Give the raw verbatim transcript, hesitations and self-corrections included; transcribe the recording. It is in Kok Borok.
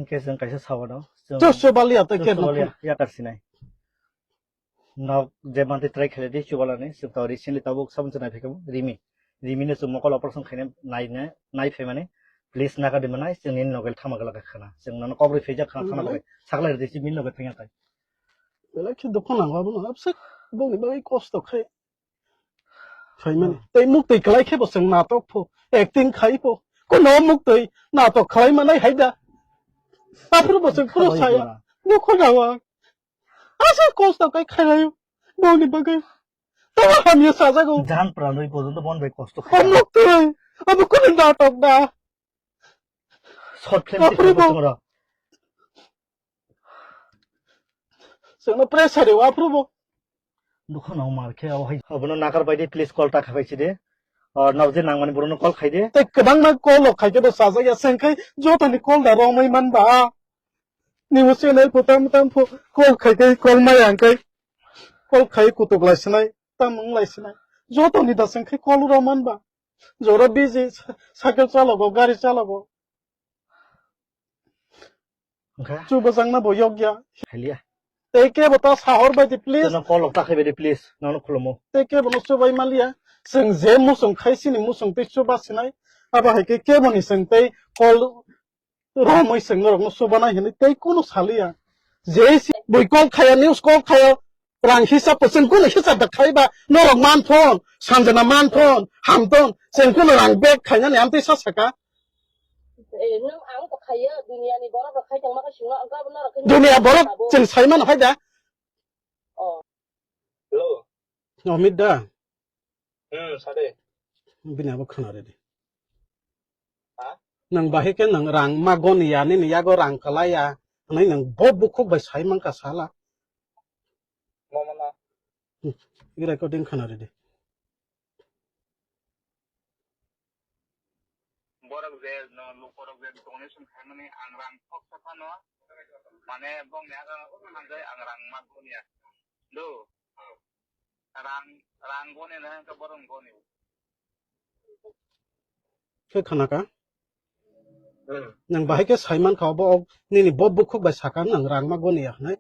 Khe chwng kaisa sawano, chwng Chwng chubaliya tei chwng khe chubaliya, yakar sinai. Nok je mantwi try khaidi chubalani, chwng to recently tabuk sabun chwng naiphaikha Rimi. Rimi no chwng mokol operation khaina naina, naiphaimani, please nakardi manai, chwng nini nogo thama glak khana. Chwng nono kok rwi phaijak khana thana bagwi. Saklai rwdi chini nogo thangya tai. Belai khe dukhu nango abono, abse bongni bagwi kosto khai. Phaimani. Hmm. Tei muktwi kwlai khe bo chwng natok pho, acting khai pho. Kuno muktwi natok khlai manai hai da. Aphuru bo chwng phuru saya. Dukhu nango. Asa kosto kai khairayo. Boni bagwi. Tama hamya sajago. Jan pranwi porjonto bon bai kosto khai. Omuk twi. Abo kunu natok da. Short film Aphuru bo. Chwngno pressure rw aphuru bo. Dukhu no mar khe o hai. Abono nakar bai de, please call ta khabai si de. O nabje nangmani borokno call khai de. Tei kwbangma call rok khai khe bo sajak ya, chwng khai jotoni call da romwi man ba. Nini channel pho tam tam pho call khai khe call maya hwn khe call khai kutuk lai sinai, tam wng lai sinai. Jotoni da chwng khai call rw man ba. Jora busy, cycle chalogo, gari chalogo. Wngkha? Chubajakna bo yokya. Khaliya. Tei kebo ta sahor bai di, please. Tei no call rok ta khai bai di, please. Nono khulumo. Tei kebo no chubai maliya. Chwng je muchung khai sini muchung tei chuba sinai. Abo hai khe kebo ni chwng tei call romwi chwng norok no chubanai hinwi tei kunu saliya. Je si bui call khaya, news call khaya. Rang hisab bo chwng kunu hisab da khai ba, norok man thon, Sanjana man thon, ham thon, chwng kunu rang bag khainani amtwi sa saka. Eh, nwng ang to khaiyo, duniya ni borok rok khai tongma khe swngo, ang kabo norok khe Duniya borok sabo. Chwng sai mano hai da. Oh. Hello. Omit da. Hmm, sade. Bini abo khna redi. Ha? Nang bahai khe nang rang ma goni ya, nini yago rang kwlai ya. Hwnwi nang bo bukhuk bai sai mankha sala. Mama na. Hmm, i recording khna redi. Borok je no, lukorok je donation khaimani ang rang thok sa phano. Mane bongni aga hanjai ang rang ma goni ya. Do. Rang, rang goni na hwnkhe borok goni. Khe khana ka? Hmm. Nang bahai khe sai man kha, obo ok nini bo bukhuk bai saka nang rang ma goni ya hwnwi.